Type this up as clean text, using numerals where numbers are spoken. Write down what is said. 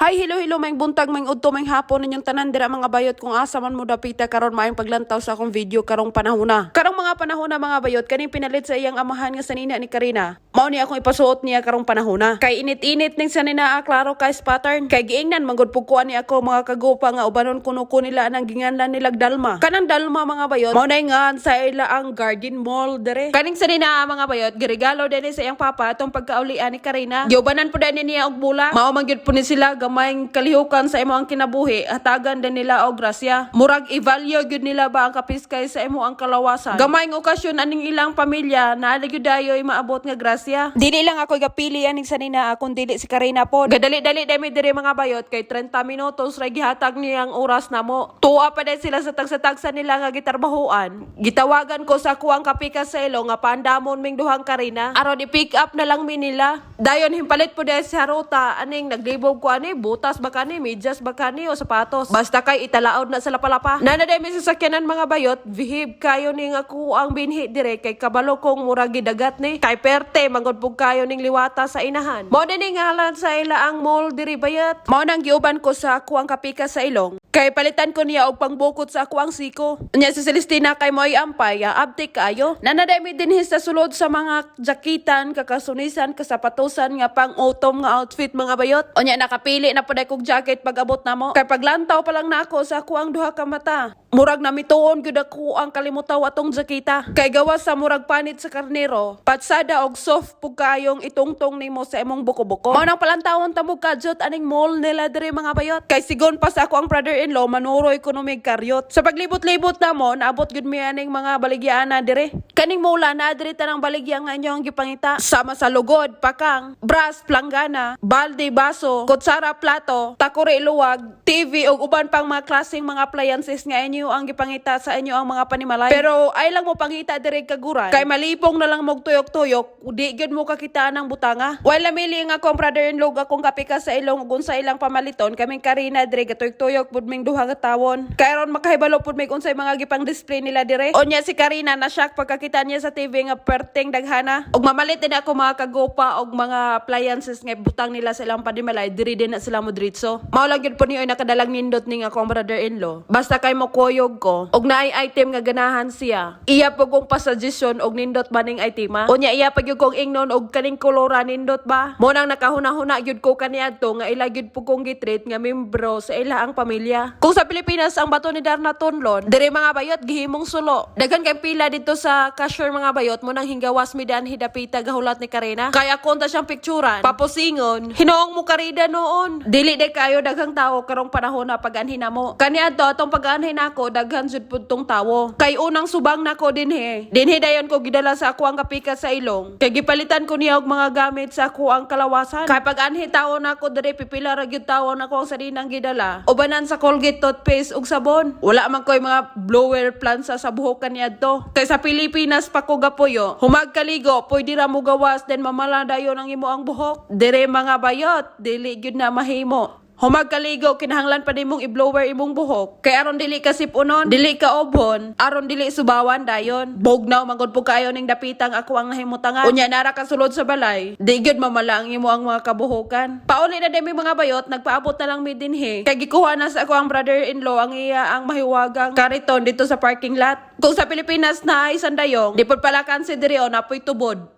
Hi, hello, hello, maayong buntag, maayong udto, maayong hapon ninyong tanan dira, mga bayot, kung asa man mo dapita karon. Maayong paglantaw sa akong video karong panahona. Karong mga panahona, mga bayot, kaning pinalit sa iyang amahan nga sanina ni Karina. Mao ni akong ipasuot niya karong panahona. Kay init-init ning sanina, ah, klaro kay pattern. Kay giingnan manggod pug kuan ni ako, mga kagupa, nga ubanon kuno ko nila nang ginganlan nilag Dalma. Kanang Dalma, mga bayot, mao na ngan sa ila ang Garden Mall dire. Kaning sanina, mga bayot, giregalo din sa iyang papa atong pagkaulian ni Karina. Giubanan po din niya og bula. Mao man gyud po ni sila gamayng kalihukan sa imo ang kinabuhi, hatagan din nila og grasya. Murag i-value gyud nila ba ang kapiskay sa imo ang kalawasan. Gamayng okasyon aning ilang pamilya na gyud dayoy maabot nga grasya. Dili lang ako gapili aning sanina akong dili si Karina po. Gadali-dali dami diri, mga bayot, kay 30 minutos ra gihatag niyang oras namo. Tuwa pa din sila sa tagsa-tagsa nila nga gitarbahuan. Gitawagan ko sa kuang kapikas sa ilo nga paandamon ming duhang Karina. Aron i-pick up na lang mi nila. Dayon himpalit po dahil si Haruta aning naglibog ko ani butas ba kani, medyas ba kani o sapatos. Basta kay italaod na sa lapalapa. Nana day may sasakyanan, mga bayot, vihib kayo ning ako ang binhi dire kay kabalo kong murag gidagat ni. Kay perte mangod pug kayo ning liwata sa inahan. Mao din ngalan sa ila ang mall diri, bayot. Mao nang giuban ko sa ako ang kapikas sa ilong. Kay palitan ko niya og pangbukot sa ako ang siko. Nya si Celestina kay mo'y ampay, ah, abtik kaayo. Nanaday mi dinhi sa sulod sa mga jakitan, kakasunisan, kasapatusan nga pang autumn nga outfit, mga bayot. Unya nakapili na pud kog jacket pag abot namo. Kay paglantaw pa lang nako sa ako ang duha ka mata, murag namituon gyud ako ang kalimutaw atong jakita. Kay gawas sa murag panit sa karnero, patsada og soft pug kayong itungtong nimo sa imong buko-buko. Mao nang palantawon ta mo kadyot aning mall nila diri, mga bayot. Kay sigon pa sa ako ang brother-in-law, manuroy kuno mig karyot. Sa paglibot-libot namo, naabot gyud mi aning mga baligyaan na dire. Kaning mula na diri tanang baligya nga inyo ang gipangita. Sama sa lugod, pakang, brass, planggana, balde, baso, kutsara, plato, takuri, luwag, TV ug uban pang mga klaseng mga appliances nga inyo ang gipangita sa inyo ang mga panimalay. Pero ay lang mo pangita dire kaguran. Kay malipong na lang mo tuyok-tuyok, di gyud mo kakita ng butanga. While namili nga akong brother-in-law akong kapika sa ilong ug unsa ilang pamaliton, kaming Karina dire gatuyok-tuyok pud ming duha ka tawon. Kay aron makahibalo pud mig unsay mga gipang display nila dire. Unya si Karina na shock pagkakita niya sa TV nga perteng daghana. Ug mamalit din ako, mga kagupa, og mga appliances nga butang nila sa ilang panimalay, diri din na sila mo diretso. Mao lang gyud po niyo ay nakadalang nindot ning akong brother-in-law. Basta kay mo kuyog ko og naay item nga ganahan siya, iya po kong pasuggestion og nindot ba ning itema. Unya iya pa gyud kong ingnon og kaning kolora nindot ba. Mo nang nakahuna-huna gyud ko kaniadto nga ila gyud po kong gitreat nga membro sa ila ang pamilya. Kung sa Pilipinas ang bato ni Darna tunlon, diri, mga bayot, gihimong sulo. Daghan kay pila dito sa cashier, mga bayot, mo nang hinggawas mi daan hidapita gahulat ni Karina. Kaya konta siyang picturan, papusingon, hinoong mo karida noon. Dili de kayo daghang tao karong panahon na pag-anhin mo. Kaniadto atong pag-anhin nako, daghan jud pud tong tawo. Kay unang subang nako dinhi. Dinhi dayon ko gidala sa ako ang kapika sa ilong. Kay gipalitan ko niya og mga gamit sa ako ang kalawasan. Kay pag-anhi tawo nako diri, pipila ra gyud tawo nako ang saninang gidala. Ubanan sa Colgate toothpaste ug sabon. Wala man koy mga blower plansa sa buhok kaniadto. Kay sa Pilipinas pa ko gapuyo, humag kaligo, pwede ra mo gawas then mamala dayon ang imo ang buhok. Dire, mga bayot, dili gyud na mahimo. Humag kaligo, kinahanglan pa nimong i-blower imong buhok. Kay aron dili ka sipunon, dili ka obhon, aron dili subawan dayon. Bugnaw magod po kayo ning dapitang ako ang nahimutangan. Unya nara ka sulod sa balay, di gyud mamala ang imo ang mga kabuhukan. Pauli na mi, mga bayot, nagpaabot na lang mi dinhi. Kay gikuha na sa ako ang brother-in-law ang iya ang mahiwagang kariton dito sa parking lot. Kung sa Pilipinas na ay sandayong, di pud pala kansi diri o napoy tubod.